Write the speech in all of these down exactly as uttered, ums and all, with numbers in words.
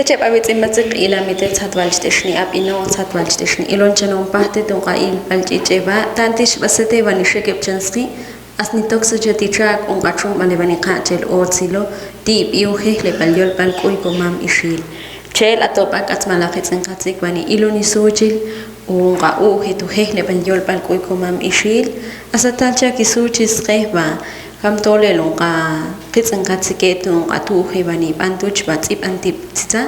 Cheb' awitz' inb'atz'ik, ilami te tzatb'al cht'exni ab'ino, tzatb'al cht'exni ilon chanoon pajti, tun q'a'il b'al ch'ich'eb'a, tanti xb'asete b'ani xekeb' chan sqi', as nitoksa chatichaq' un q'atxun b'al eb'ani qaq'chel otzilo ti' b'i ujejleb'al yolb'al k'uy komam ixil. Chel atob'a k'atz mala qitz'in qatzik b'ani iloni suchil un q'a'uj etu jejleb'al yolb'al k'uy komam ixil. As atal chaki suchil sqe b'a kam tolel un qaqitz'in qatzike tun q'atuj eb'ani b'antuch b'a tz'ib'an tib' tzitza.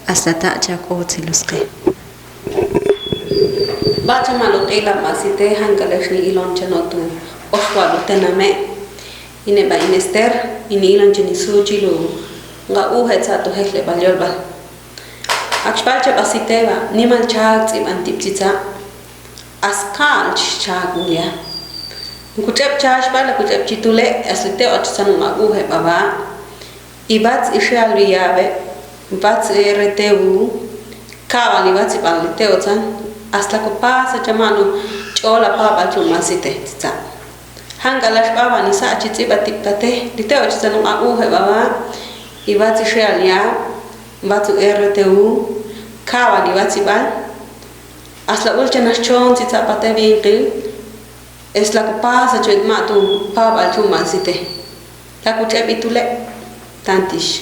As lata' chak otzilo sqe. B'acha ma'lu q'ila b'asite jank'alex ni ilon chano tu oxwa'lu tename'. Ine b'a inester ini ilon cheni suchil un q'a'uj etza tu jejleb'al yolb'al. Akxb'al chab'asite b'a nimal chak tz'ib'an tib' tzitza. As ka'al chixchak ulya. Kuch'eb' chaxb'al kuch'eb' chitule' as li te' ochtzan un q'a'uj eb'a b'a. Iwatz ixe'al wi yab'e watz rtu. Ka'b'al iwatzib'al li te' ochtzan. As la kopasa chama'lu ch'ol apab'al chun b'asite tzitza. Jank'alax b'a b'ani sa' chi tz'ib'a tib' tate li te' ochtzan un q'a'uj eb'a b'a. Iwatz ixe'al yab' watz rtu. Ka'b'al iwatzib'al. As la ul chanax chon tzitza pate b'inqil. Es la kopasa chwet ma' tu pab'al chun b'asite. La kuch'eb' itule'. Tantix.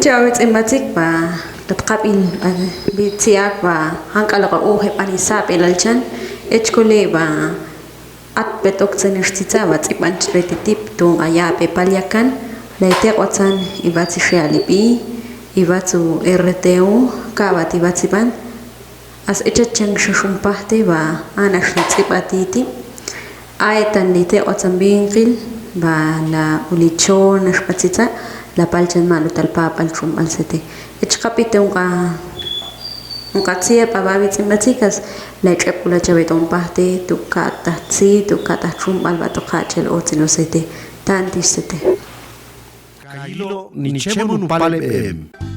Cheb' awitz' inb'atz'ik b'a kat q'ab'il b'itzi'ak b'a jank'al q'a'uj eb'ani sab'elal chan. Echkole b'a at b'et oktzan ix tzitza b'a tz'ib'an chb'eti tib' tun q'ayab'e pal yakan. La iteq' ochtzan iwatz ixe'al ib'i. Iwatz u rtu. Ka'b'at iwatzib'an. As echach chan xaxun pajti b'a anax li tz'ib'ati tib'. Aetan li te' ochtzan b'inqil b'a la ulichon nax b'a tzitza. La pal chan ma'lu tal pab'al chun b'al sete. Echqab'ite un qa un qatzi'ab' b'a awitz' inb'atz'ik as la ech'eb' k'ula chawet on pajti tu ka'taj tzit tu ka'taj chun b'al b'a tu qaq'chel otzilo sete. Tantix sete. Kayilo' nichemon un paleb'em.